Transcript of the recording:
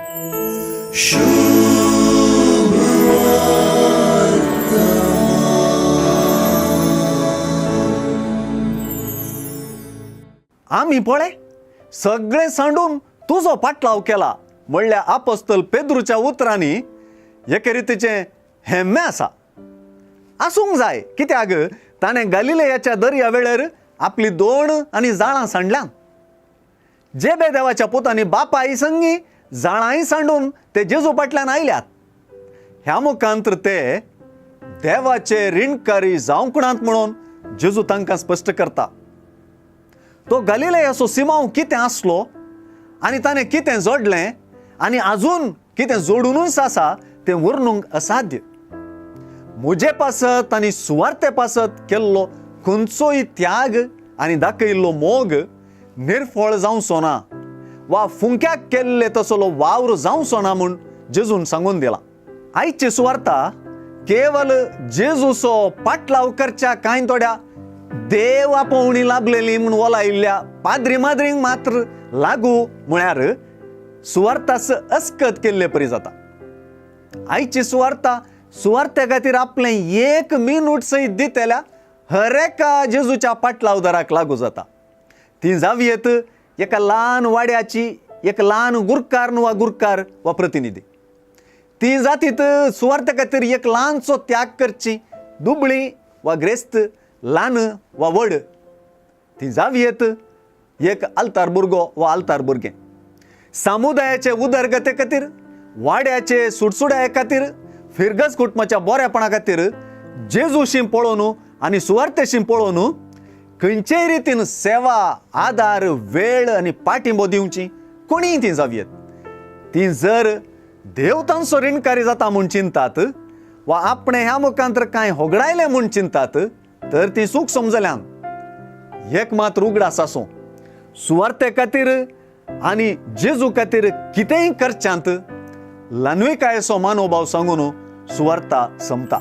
आमी पळय सगळें सांडून तुजो पाटलाव केला म्हणल्या आपोस्तल पेद्रूच्या उतरांनी एके रितीचें हेम्में आसा. आसूंक जाय, कित्याक ताणें गालिलेयाच्या दर्या वेळेर आपली दोण आनी जाळां सांडल्यान. जेबे देवाच्या पुतांनी बापाय संगी जाळांय सांडून ते जेजू फाटल्यान आयल्यात. ह्या मुखांतर ते देवाचे रिणकारी जावंक नात म्हणून जेजू तांकां स्पश्ट करता. तो गालिलेयाचो सिमांव कितें आसलो आनी ताणें कितें जोडलें आनी आजून कितें जोडुनूच आसा तें वर्णूंक असाध्य. म्हजे पासत आनी सुवार्ते पासत केल्लो खंयचोय त्याग आनी दाखयल्लो मोग निर्फळ जावचो ना वा फुंक्याक केल्ले तसलो वावर जावचो ना म्हूण जेजून सांगून दिला. आयची सुवार्ता केवल जेजूचो पाटलाव करच्या कांय थोड्या देव आपोवणी लाभलेली म्हूण वलायिल्ल्या पाद्री माद्रींक मात्र लागू म्हळ्यार सुवार्थास अस्कत केल्ले परी जाता. आयची सुवार्ता सुवार्ते खातीर आपलें एक मिनूट सयत दितल्या हर एका जेजूच्या पाटलावदाराक लागू जाता. ती जावयेत एका ल्हान वाड्याची एक ल्हान गुरकार वा गुरकार वा प्रतिनिधी, ती जातीत सुवार्ते खातीर एक ल्हानसो त्याग करची दुबळी वा ग्रेस्त, ल्हान वा व्हड, ती जावयेत एक आल्तार भुरगो वा आल्तार भुरगें. समुदायाचे उदरगते खातीर, वाड्याचे सुडसुडाये खातीर, फिरगज कुटुंबाच्या बरेपणा खातीर जेजूशी पळोवन आनी सुवार्तेशी पळोवन खंयचेय रितीन सेवा, आदार, वेळ आनी पाठिंबो दिवची कोणीय ती जावयेत. ती जर देव तांचो रिणकारी जाता म्हूण चिंतात वा आपणें ह्या मुखांतर कांय होगडायलें म्हूण चिंतात तर ती चूक समजल्यान. एक मात उगडास आसूं, सुवार्ते खातीर आनी जेजू खातीर कितेंय करच्यांत ल्हानविकायेचो मानोभाव सांगून सुवार्ता समता.